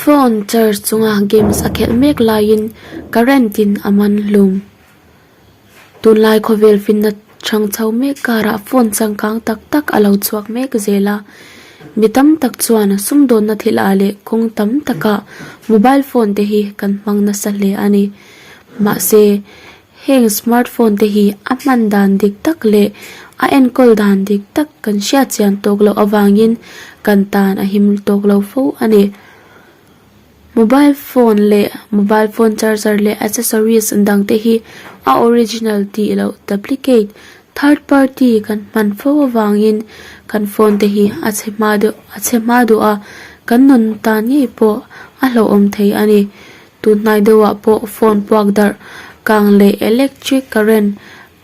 Phone charge chunga games a khelh mek laiin current in a man hlum. Tunlai khawvel finna chhang chho mek karah phone changkang tak tak a lo chhuak mek zel a. Mi tam tak chuan sumdawnna thil ah leh kawng tam takah mobile phone te hi kan hmang nasa hle a ni. Mahse Heng smartphone te hi a hman dan dik tak leh a enkawl dan dik tak kan hriat chian tawk loh avangin kan tan a him tawk lo fo a ni. Mobile phone leh mobile phone charger leh accessories dang te hi a original tih loh duplicate third party kan hman fo avangin kan phone te hi a chhe hma deuh a chhe hma duh a, kan nun tan ngei pawh a hlauhawm thei a ni. Tunhnai deuhah pawh phone puak darh kang leh electric current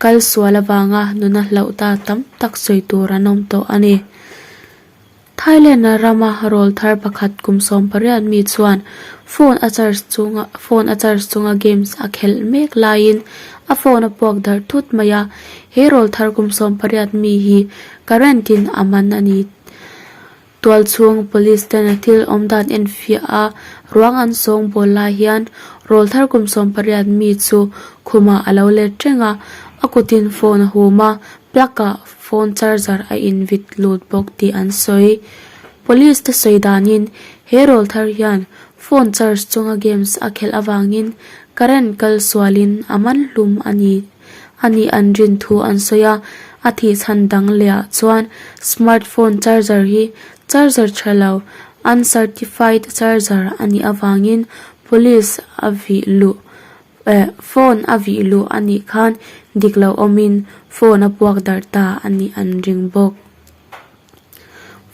kal sual avanga nuna hlauh ta tam tak sawi tur an awm tawh a ni. Thailand rama rawl thar pakhat kum 18 mi chuan phone a charge chunga phone a charge chunga games a khelh mek laiin a phone a puak darh thut mai a, he rawl thar kum 18 mi hi current in a man a ni. Tualchhung Police ten a thil awm dan enfiah a ruang an sawng bawl lai hian rawl thar kum 18 mi chu khumah a lo let reng a, a kutin phone a hum a, plug ah phone charger a invit lut bawk tih an sawi. Police te sawi danin he rawl thar hian phone charge chunga games a khelh avangin current kal sualin a man hlum a ni. A nih an rin thu an sawi a, a thih chhan dang leh ah chuan smartphone charger hi charger tha lo uncertified charger a nih avangin police a vih luh eh phone a vih luh a nih khan dik lo awmin phone a puak darh ta a nih an ring bawk.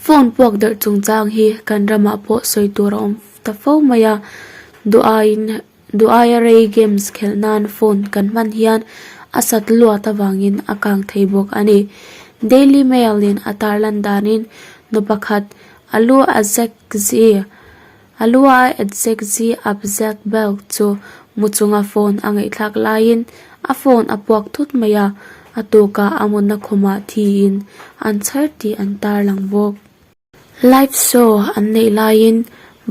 Phone puak darh chungchang hi kan ramah pawh sawi tur a awm ta fo mai a, duh aiin. Duh aia rei games khelh nan phone kan hman hian a sat luat avangin a kang thei bawk a ni. Daily Mail in a tarlan danin nu pakhat a lu a zek zi a lu a edzek zi abzek belk chu mu chunga phone a ngaihthlak laiin a phone a puak thut mai a, a tukah a mutna khumah thiin an chhar tih an tarlang bawk. Live show an neih laiin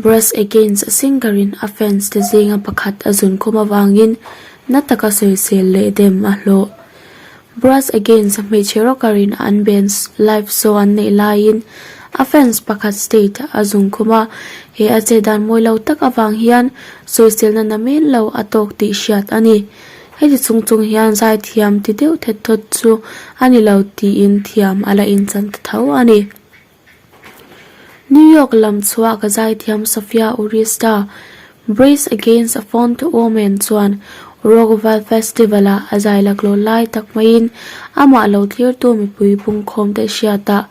Brass Against singer in a fans te zinga pakhat a zun khum avangin na taka sawisel leh dem a hlawh. Brass Against hmeichhe rocker in an band live show an neih laiin a fans pakhat stage a zung khum a, he a che dan mawi lo tak avang hian sawiselna na men lo a tawk tih hriat a ni. Heti chung chung hian zaithiam ti deuh thet thawt chu a ni lo tiin thiam a la inchan ta tho a ni. New York lam chhuah ka zaithiam Sophia Urista, Brace Against a Font Woman chuan Rockval Festival-ah a zai laklawh lai tak maiin amah lo thlirtu mipui pungkhawmte hriatah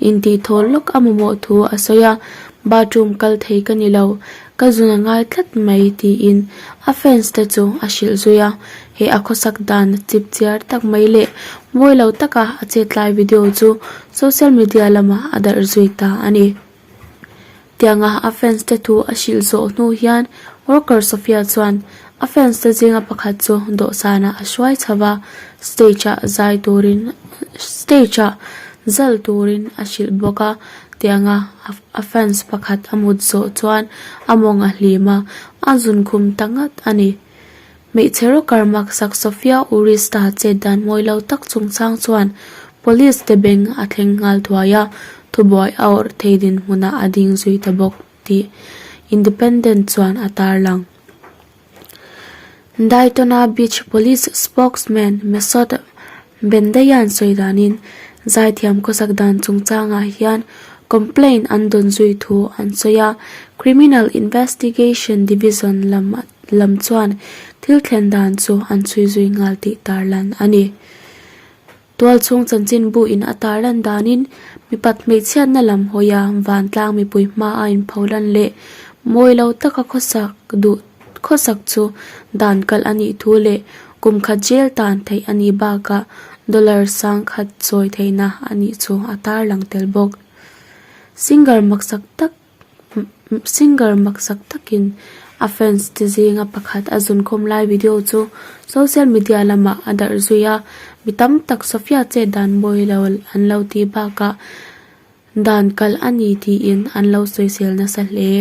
intihthawl lawk a mamawh thu a sawi a, Bathroom kal thei ka ni lo, Ka zun a ngai tlat mai tiin a fans te chu a hrilh zui a, he a khawsak dan chip chiar tak mai leh mawi lo taka a chetlai video chu social media lamah a darh zui ta a ni. Tianga a fans te thu a hrilh zawh hnu hian worker Sophia chuan a fans te zinga pakhat chu dawhsanah a hruai chho va, stage ah zai turin stage ah zal turin a hrilh bawk a, tianga a fans pakhat a mut zawh chuan a mawng a hlim a, a zun khum ta ngat a ni. Hmeichhe rocker maksak Sophia Urista chet dan mawi lo tak chungchang chuan police te beng a thleng nghal thuai a, thubuai a awrh thei dinhmunah a ding zui ta bawk tih Independent chuan a tarlang. Daytona Beach Police spokesman Mesot Bendayan sawi danin zaithiam khawsak dan chungchangah hian complaint an dawn zui thu an sawi a, Criminal Investigation Division lam lam chuan thil thlen dan chu an chhui zui nghal tih tarlan a ni. Tualchhung chanchinbu in a tarlan danin mipat hmeichhiatna lam hawia vantlang mipui hma a inpholan leh mawi lo taka khawsak duh khawsak chu dan kalh a nih thu leh kum khat jail tan theih a nih bakah dollar sang khat chawi theihna a nih chu a tarlang tel bawk. Singer maksak tak Singer maksak takin a fans te zinga pakhat a zunkhawm lai video chu social media lamah a darh zui a, mi tam tak Sophia chet dan mawi lo an lo tih bakah dan kalh a ni tiin an lo sawisel nasa hle.